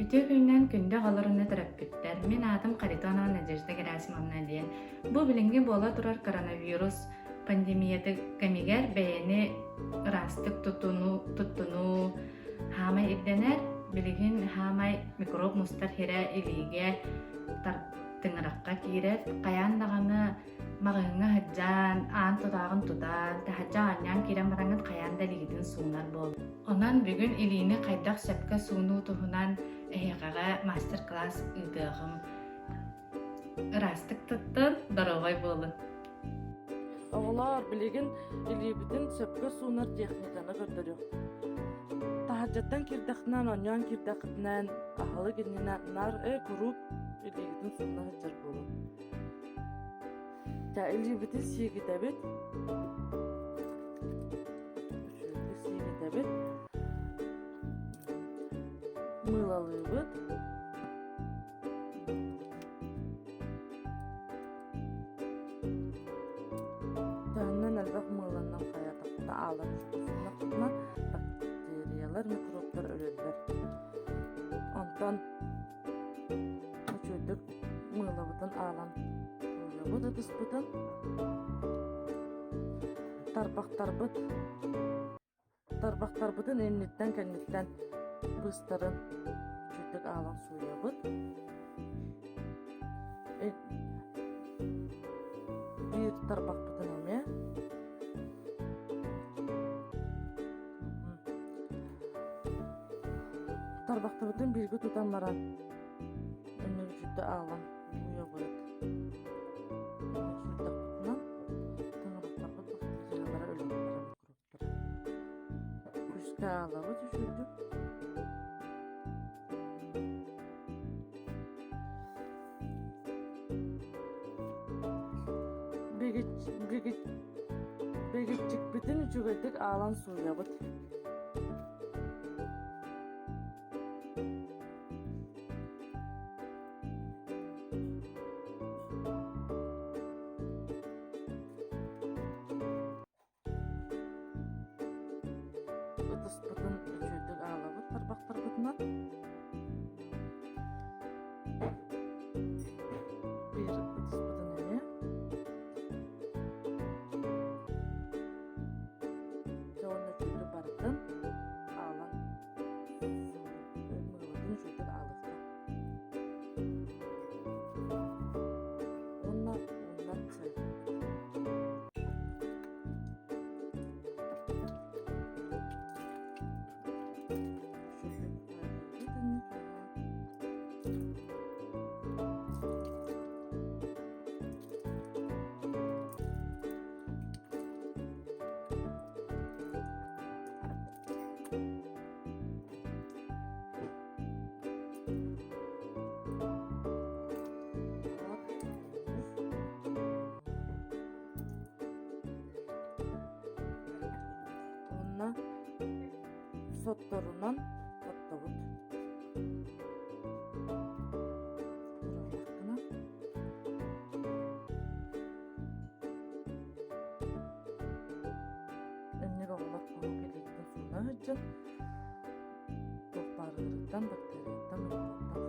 Үтүө күнүнэн күндү оҕолор уонна төрөппүттэр. Мин аатым Харитонова Надежда Герасимовна диэн. Бу билиҥҥи буола турар коронавирус пандемията кэмигэр бэйэни ыраастык тутунуу, туттунуу хаамай ирдэнэр. Билигин хаамай микроб мустар сирэ илиигэ тыҥырахха киирэр. Хайаан даҕаны маҕаһыыҥҥа сылдьан, аан тутааҕын тутан, таһырдьа оонньоон киирэн бараҥҥыт хайаан да илиигитин суунар буол. Онон бүгүн илиини хайдах сөпкө суунуу туһунан эһиэхэҕэ мастер-класс ыытыаҕым. Ыраастык туттун, доруобай буолун. Оҕолоор, билигин илиибитин сөпкө суунар техниканы көрдөрүөхпүт. Таһырдьаттан киирдэххинэн, оонньоон киирдэххитинэн, аһылык иннинэ наар э куруук илиигитин сууна сылдьар буолуҥ. Чэ, илиибитин сиигитэбит. Үчүгэйдик сиигитэбит. Мыылалыыбыт. Таһынан элбэх мыыланан хайаатахпыта аалан устусуннахпытына бактериялар, микробтар өлөллөр. Онтон үчүгэйдик мыылабытын аалан сууйабыт ытыспытын тарбахтарбыт Тарбахтарбытын инниттэн-кэнниттэн быыстарын үчүгэйдик аалан сууйабыт. Биир тарбахпытын эмиэ Тарбахтарбытын бииргэ тутан баран инник үчүгэйдик аалан сууйабыт. Инник сууйдахпытына таҥарахтарбыт бактериялара өлөллөр Күүскэ аалабыт үчүгэйдик. Бигиччикпитин үчүгэйдик аалан сууйабыт. Ытыспытын үчүгэйдик аалабыт тарбахтарбытынан. Биир ытыспытын эмиэ. Дьэ уонна үчүгэйдик барытын аалан мыылатын үчүгэйдик аалыахтаах. Уонна ууннан сайҕыыбыт. Уонна сотторунан оттобут. Туруордахпына Инник оҕолор куруук илиигитин сууна сылдьан туох баар ыарыыттан, бактерияттан, микробтан.